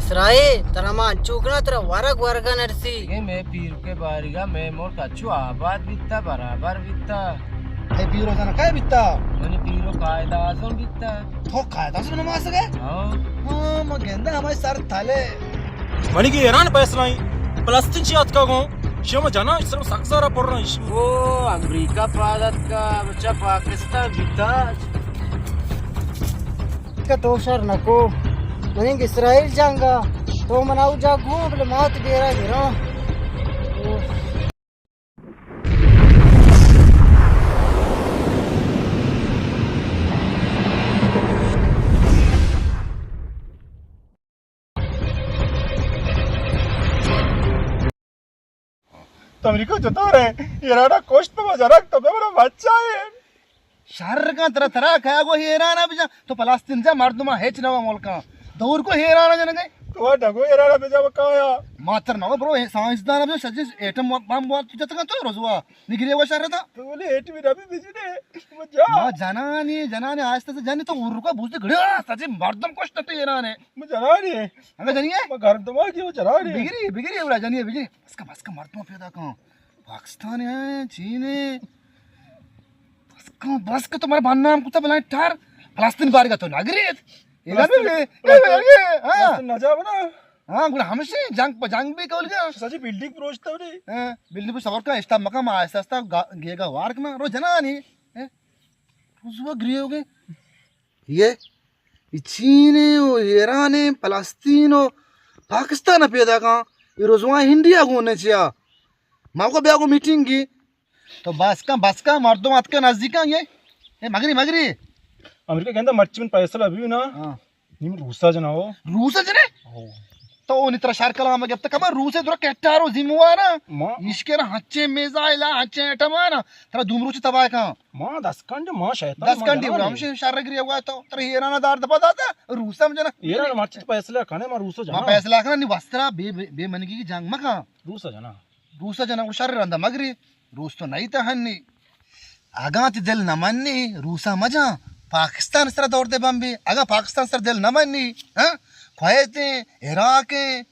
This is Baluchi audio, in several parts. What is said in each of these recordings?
اسرائیل، ترا ما انچو کناں، ترا ورگ ورگ ءَ نرسی۔ اے مئے پیرک ءِ باریگ ءَ مئے ملک انچو آباد بیتا، برابر بیتا۔ اے پیرو جان کئے بیتا؟ منی پیرو قائد اعظم بیتا۔ تو قائد اعظم نماسگ ئے؟ ہاں۔ ہاں، ما گندہ ہمائی سر تلے۔ منی کہ ایران فیصلہ ایں، فلسطین چی اتکا گوں؟ شما جناں، صرف سک زارا پر رہا ایں۔ او، امریکہ پاد اتکا، بچہ پاکستان بیتا۔ کہ تو شر نکو، منی اسرائیل جنگا، تو منا او جا گوں، بلے مات بیرا گراں۔ تو امریکہ چطور ہے؟ ایران کشت تو جنک تو بے بڑا بچہ ہے۔ شر کن ترا، ترا کیا گو ایران بجا؟ تو فلسطین جا، مردم ہچ نہ ملکاں دور کو ایران جنگے۔ تو ڈگو ایران بجا کایا؟ ماتر نہ برو، سائنسدان بجا سجے ایٹم بم وار جتگا تو رزوا نگری و شر تا۔ تو نے ایٹم بم بجنے۔ جا۔ ما جنانی، جنانی آہستہ سے جنی تو ارکا بوجھ گڑا سجے مردم کشت تو ایران ہے۔ ما جنانی۔ اگر جنی ہے؟ ما گھر دماغی وہ جنانی۔ بگری، بگری، اوڑا جنی ہے، بگری۔ بس کا، بس کا، مردم پیدا کن۔ پاکستان ہے، چین ہے۔ بس کا، بس کا، تمہارا بدنام کتا بلائیں ٹار۔ فلسطین بارگا تو نگریت۔ ایران بس، بگری۔ بس، اے، اے، اے، ہاں۔ بس نہ جاؤ نا۔ ہاں، گڑا ہمشی جنگ پہ جنگ بھی کول گیا۔ سچی بلڈنگ پروشتا نہیں۔ ہاں، بلڈنگ پر سفر کا، اسٹاپ مکان آہستہ آہستہ گا-، گیگا وار کنا، رو جنانی۔ اے، رزوا گری ہو گئے۔ یہ، یہ چین ہے، وہ ایران ہے، فلسطین و پاکستان پیدا کن۔ یہ رزوا انڈیا گون ہے چیا۔ ما کو بیا کو میٹنگ کی۔ تو بس کن، بس کن، مردم اتکا نزدیکا یہ۔ اے مگری، مگری۔ امریکہ گندا مرچی من فیصلہ بھی نا۔ ہاں۔ نیم روسا جنا ہو۔ روسا جنے؟ ہو۔ تو اونی ترا شر کلام گپتا کما روسے ترا کٹارو ذمہ وارا۔ ما۔ ایشکر ہچے میزائل، ہچے ایٹم آنا۔ ترا دوم روچ تباہ کن۔ ما دس کنڈ ما شیطان دس ما کنڈی جنا ہم نہیں۔ شر گری ہوا تو۔ ترا ایران دار دپا داتا۔ روسا ہم جنا۔ ایران مرچی تو فیصلہ کنے ما روسا جنا۔ ما فیصلہ کنا نی وسترا بے، بے، بے منگی کی جنگ مکا۔ روسا جنا۔ روسا جنا، گڑا شر رندا مگری، روس تو نئی تہ ہنی۔ اگاں تی دل نہ منی، روسا مجاں، پاکستان سرا دور دے بمبی۔ اگاں پاکستان سرا دل نہ منی، ہاں؟ کویت ایں، عراق ایں،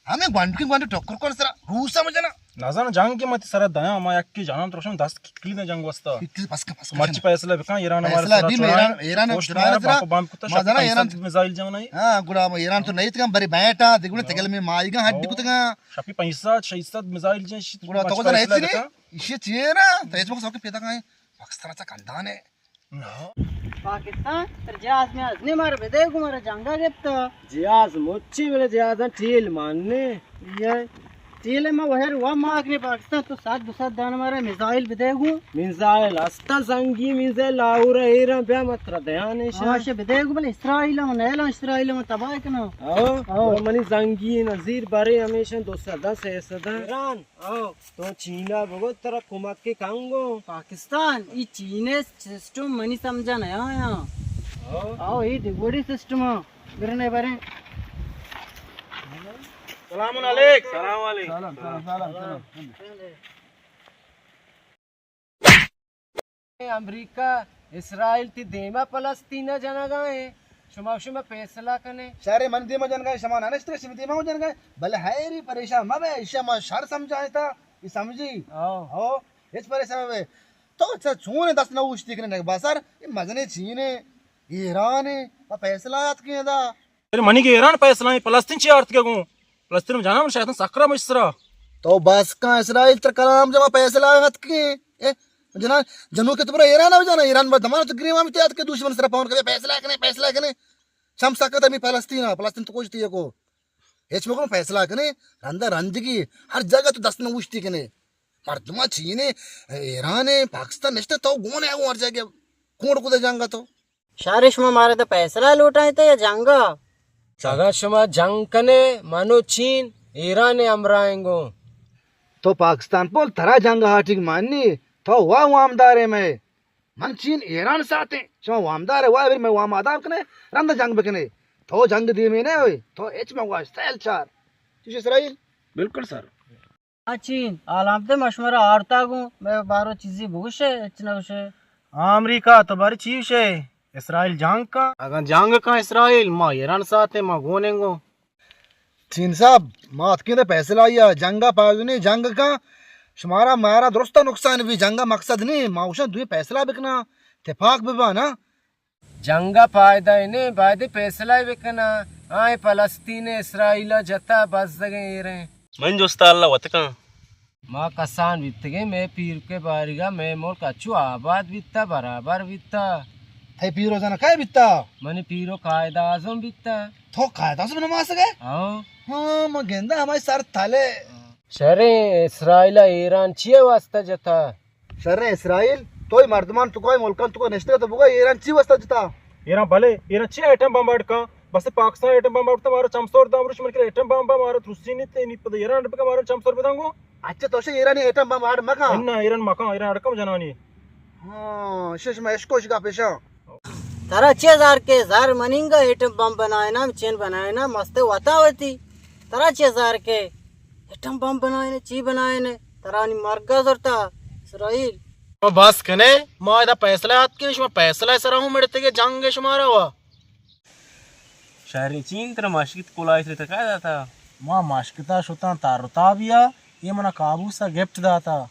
ہمیں گونڈکی گونڈ ٹکر کن سرا، روسا مجنا۔ نزان جنگ کہ متی سرا دیاں، ما یکی جنان ترشم دست کلی دے جنگ واسطہ۔ کلی بس کا، بس کا مرچی جنا۔ فیصلہ بکن، ایران ہمارے فیصلہ سرا بھی، چڑھائیں۔ ایران، ایران پوسٹ چڑھائیں مارا سرا۔ باپ بمب کتا، ما شاید جنا ایران مزائل جاؤ نہیں۔ ہاں، گڑا ما ایران تو نہیں تکن، بری بیٹا، دگڑے تگل میں مائیگا ہڈ کتگا۔ شپی پنچ سد، شش سد میزائل جن شی۔ گڑا تو کو جنا ایسی نہیں؟ ایشی چیئے نا؟ تو ایس وقت سوکی پیدا کائیں۔ پاکستان اچھا کندان ہے۔ پاکستان تر جہاز میں ازنے مار بدے گو مارا جنگا گپتا۔ جہاز مچی بلے جہازاں ٹیل ماننے۔ یہ ٹیل ما وہر وا ماگنے پاکستان تو سات دو سات دان مارا میزائل بدے گو۔ میزائل استا زنگی میزائل لاہور ایران بیا متر دیانے شا۔ آشے بدے گو بلے اسرائیل ہم نیلان اسرائیل ہم تباہ کنا۔ او، او۔ منی زنگی نظیر بارے ہمیشہ دو سد سہ سد۔ ایران۔ او۔ تو چینا بگو ترا کمک کے کنگو۔ پاکستان، ای چینے سسٹم منی سمجھا نہ آیا۔ او۔ او، ای دیگوڑی سسٹم آ۔ برنے برے۔ سلام علیک۔ سلام علیک۔ سلام، سلام، سلام، سلام۔ امریکہ، اسرائیل تی دیما فلسطین ء جنگا ایں۔ شما، شما فیصلہ کنے۔ شر من دیما جنگا ایں، شما نہ نشتگ، شما دیما جنگا ایں۔ بلے حیری پریشان مہ بے، ایشا ما شر سمجھائیں تا، یہ سمجھی؟ او۔ او، ہچ پریشان مہ بے۔ تو اچھا چون دست نہ اوشتی کنے نگبا سر، یہ مزنے چین ہے، ایران ہے، ما فیصلہ آت کیں دا۔ ارے منی کہ ایران فیصلہ ایں، فلسطین چی آرت کے گوں؟ فلسطین میں جانا من شیطان سکرا مش سرا۔ تو بس کن اسرائیل تر کلام جمع فیصلہ آت کے۔ اے جنا جنو کے تو پورا ایران آ جانا، ایران بر دمان تو گریوان میں تیات کے دوشمن سرا پاؤن کرے فیصلہ کنے، فیصلہ کنے۔ چم سکت ہمیں فلسطین آ، فلسطین تو کوشتی ہے کو۔ ہچ مکن فیصلہ کنے، رندا رندگی، ہر جگہ تو دست نہ اوشتی کنے۔ مردماں چین ہے، ایران ہے، پاکستان نشتے تو گون ہے، ہر جگہ کونڈ کدے جنگا تو۔ شارے شما مارا دا فیصلہ لوٹائیں تا یا جنگا؟ اگاں شما جنگ کنے، منو چین ایران ہمراہیں گوں۔ تو پاکستان پول ترا جنگ ہاٹیگ مانی، تو وا وامدارے میں۔ من چین ایران ساتیں، شما وامدارے، وا بر میں وام آداب کنے، رند جنگ بکنے۔ تو جنگ دیمے نہ ہوئے، تو ہچ مگواش، سیل چار۔ چوش اسرائیل؟ بالکل سر۔ آ چین، حالانکہ ما شمارا آرتا گوں، مئے بارو چیزی بگوشے، ہچ نہ گوشے۔ آ امریکہ، تو بارے چی گوشے؟ اسرائیل جنگ کا؟ اگاں جنگ کا اسرائیل، ما ایران ساتیں، ما گونیں گوں۔ چین صاحب، ما اتکیں تہ فیصلہ آئی ءَ، جنگ ءَ پائدہ نی، جنگ کن، شمارا مارا درست نقصان بی، جنگ ءَ مقصد نی، ما گوشاں دوئیں فیصلہ بکناں، تپاک بباں نا۔ جنگ ءَ پائدہ نی، باید فیصلہ بکناں، آئیں فلسطین اسرائیل ءَ جتا بزگیں ایریں۔ من جستا اللہ وتکاں۔ ما کسان بیتگیں، مئے پیرک ءِ باریگا مئے ملک اچو آباد بیتا، برابر بیتا۔ تئی پیرو زن کئے بیتا؟ منی پیرو قائد اعظم بیتا۔ تو قائد اعظم نماسگ ئے؟ ہاں۔ ہاں، ما گندا ہمائی سر تلے۔ شریں، اسرائیل ءَ ایران چیئے واسطہ جتا؟ شریں اسرائیل، تو اے مردمان تو کوئی ملکان تو کو نشتگ تو بگو ایران چی واسطہ جتا؟ ایران بلے، ایران چی ایٹم بم اڈ کن؟ بس پاکستان ایٹم بم اڈ تو مارا چمسور دام روش من کہ ایٹم بم بم مارا ترسی نیت، نی پد ایران اڈ بکن مارا چمسور بدن گو۔ اچھا، تو شے ایرانی ایٹم بم اڈ مکن؟ نہ، ایران مکن، ایران اڈ کم جنانی۔ ہاں، شش میں اشکوش گا پیشاں۔ ترا چے زار کے زار منینگا ایٹم بم بنائینا، چین بنائینا، مست وتا وتی۔ ترا چے زار کے ایٹم بم بنائینے، چی بنائینے؟ ترانی مرگا زرتا اسرائیل۔ شما بس کنے، ما ادا فیصلہ آتکیں، شما فیصلہ سرا ہوں مڑتگے جنگ شمارا وا۔ شہری چین ترا مشکت کلائی سرے تکا داتا۔ ما مشکتا شتاں تارتا بیا، یہ منا کابوسا گفٹ داتا۔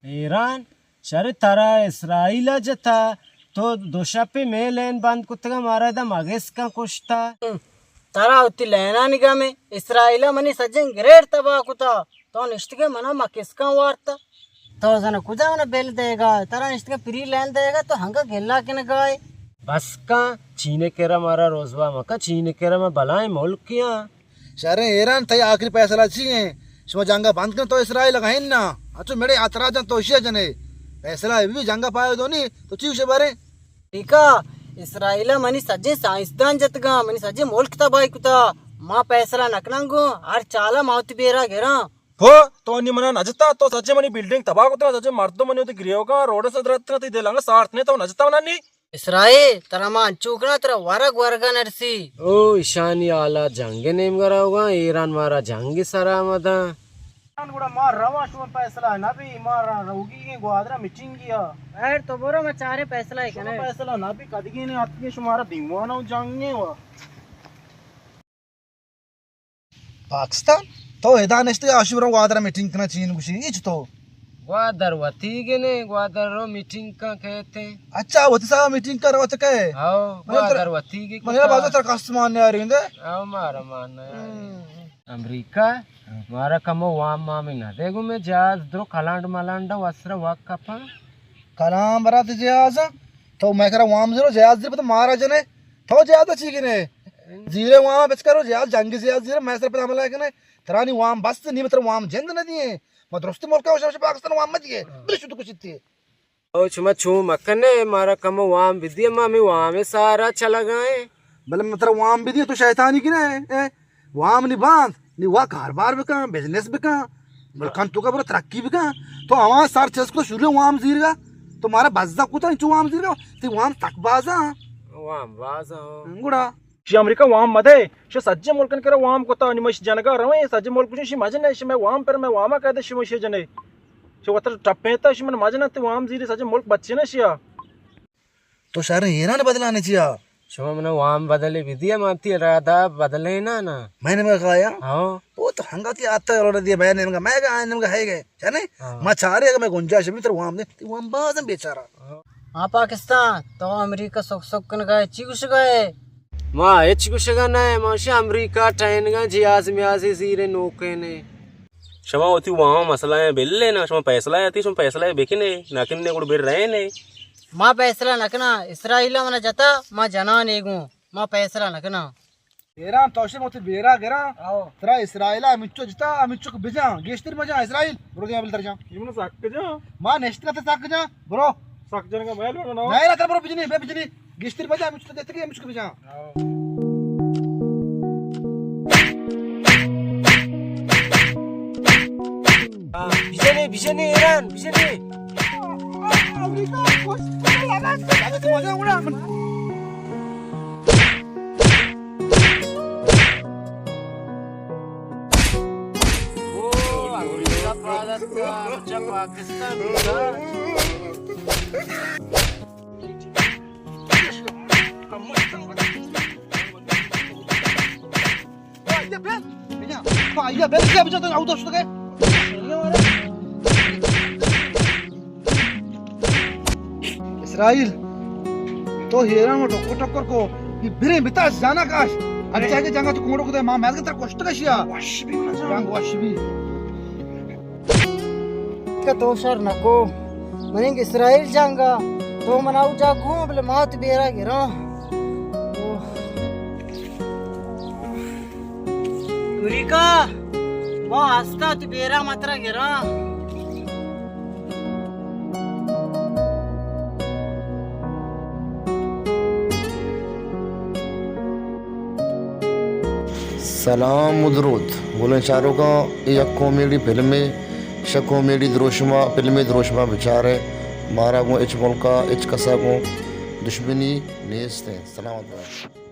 ایران شر ترا اسرائیل ءَ جتا، تو دو شپے مئے لین بند کتگا، مارا ادا مگسکاں کشتا۔ ترا وتی لینانی گمے، اسرائیل ءَ منی سجیں گریڈ تباہ کتا، تو نشتگے منا مگسکاں وارتا۔ تو زن کجا منا بل دیگا، ترا نشتگے پری لین دیگا، تو ہنگا گلا کنگائے۔ بس کن، چین کرا مارا رسوا مکن، چین کرا ما بلائیں ملکیاں۔ شریں ایران، تئی آخری فیصلہ چی ایں؟ شما جنگ ءَ بند کن تو اسرائیل ءَ گہین نا؟ اچو میڑے اعتراض جن تو اشی ءَ جنے۔ فیصلہ اے بی جنگ ءَ پائے دونی، تو چی گوشے بارے؟ ٹھیکا، اسرائیل ءَ منی سجیں سائنسدان جتگاں، منی سجیں ملک تباہی کتا۔ ما فیصلہ نکناں گوں، ہر چالا ما وتی بیرا گراں۔ ہو، تو نی منا نجتا، تو سجیں منی بلڈنگ تباہ کتا، سجیں مردم منی وتی گریوگاں، روڈ سے درتنا، تی دلانگا سارت نے تو نجتا منا نی۔ اسرائیل، ترا ما انچو کناں، ترا ورگ ورگا نرسی۔ او ایشانی حالا جنگ نیمگا روگاں، ایران مارا جنگ سرا مداں۔ گڑا ما رواں، شما فیصلہ نہ بی، ما را روگی گیں گوادرا میٹنگی آ۔ خیر تو برو، ما چارے فیصلہ ہی شما کنے۔ فیصلہ نہ بی، کدگی نے اتکے شمارا دیوان و جنگے و۔ پاکستان؟ تو ادا نشتے آشی برو گوادر میٹنگ کنا چین گوشی، ایچ تو؟ گوادر وتی گنے، گوادر رو میٹنگ کن کہتے۔ اچھا، وتی صاحب میٹنگ کر وت کہے؟ ہاؤ، من تر-، گوادر وتی گے من کتا۔ بازو تر کس مان نیاری اندے۔ ہاؤ، مارا مان نیاری۔ ہم۔ امریکہ مارا کمو وام مامی نہ دے گو، میں جہاز درو کلانڈ ملانڈ وسر وقت کپا۔ کلام برات جہاز، تو میں کرا وام زیرو، جہاز زیر پتہ مارا جنے، تو جہاز چی گنے؟ زیرے وہاں بچ کرو، جہاز جنگی جہاز زیرے، میں سر پہ حملہ کنے، ترانی وام بس نی، تر وام جند نہ دیے۔ ما درستی ملک ہے، پاکستان وام مت دیے، بلے شد کچھ تھی۔ او شما چون مکنے، مارا کم وام بدیے، ما ہمیں وام سارا چلگائیں۔ بلے من ترا وام بدیے، تو شیطانی کنے، اے؟ وام نی باند، نی وا کاربار بکن، بزنس بکن، ملکان تو کا برو ترقی بکن۔ تو ہما سر چست کو شروع وام زیرگا، تو مارا بزا کتا انچو وام زیرگا، تی وام تک بازا۔ وام بازا۔ گڑا۔ شی امریکہ وام مدے، شی سجے ملکن کرا وام کتا، نی مش جنگا رویں، سجے ملک گوشن شی مجنے، شی میں وام پر میں واما کہتے شی مشی جنے۔ شی وتر ٹپیں تا، شی من مجنے تی وام زیری سجے ملک بچے نہ شیا۔ تو شہر ایران بدلانے چیا؟ شما منا وام بدلے بدیا، ما تی ارادہ بدلے نا نا۔ میں نے میں کہا یا؟ ہاں۔ وہ تو ہنگا تی آتا ہے، اور دیا میں نے میں کہا، میں کہا، میں کہا ہے گئے، جانے؟ ہاں۔ ما چارے اگر میں گنجائش بھی تر وام دے، تی وام بازم بیچارہ۔ ہاں پاکستان، تو امریکہ سک سک کنگا ہے، چی گوشگا ہے؟ ما ہچ گوشگا نہ ہے، ما شی امریکہ ٹائنگا جہاز میازی زیرے نوکے نے۔ شما وتی وام مسئلہ ہے بلے نا، شما فیصلہ ہے تی، شما فیصلہ ہے بکنے، نہ کنے گڑ بر رہے نے۔ ما فیصلہ نہ کنا، اسرائیل منا جتا، ما جنان ایگوں، ما فیصلہ نہ کنا۔ ایران توشے موتی بیرا گرا۔ آؤ۔ ترا اسرائیل ہمچو جتا، ہمچو کو بجا، گیشتر مجا اسرائیل، برو دیا بل تر جا۔ یہ من سک جا۔ ما نشت کا تک جا، برو۔ سک جنگا میں لونا۔ نہیں، ترا برو بجنی، بے بجنی۔ گیشتر بجا، ہمچو دیتے کہ ہمچو کو بجا۔ آؤ۔ بجنے، بجنے ایران، بجنے۔ امریکہ، او، امریکہ پادت کا، چا پاکستان کا۔ بیا، بیا۔ بیا۔ پا، یا بیا، بیا، بیا، تو اودا شتگ ئے۔ اسرائیل، تو ہیران و ٹکر ٹکر کو، یہ بریں بتا جانا کاش۔ اچھا کہ جنگا تو کوڑو کتے، ماں میں تر کشت کشیا۔ وش بی منا جان۔ جنگ وش بی۔ کہ تو شر نکو۔ منی اسرائیل جنگا، تو منا او جا گوں، بلے ما تو بیرا گراں۔ اوہ۔ اوریکا، ما ہستا تو بیرا مترا گراں۔ سلام و درود۔ گلیں چاروکاں، اے یک کامیڈی فلمے، شہ کامیڈی دروشما، فلمے دروشما بچارے۔ مارا گوں ہچ ملکا، ہچ کسا گوں دشمنی نیست ایں۔ سلامت بات۔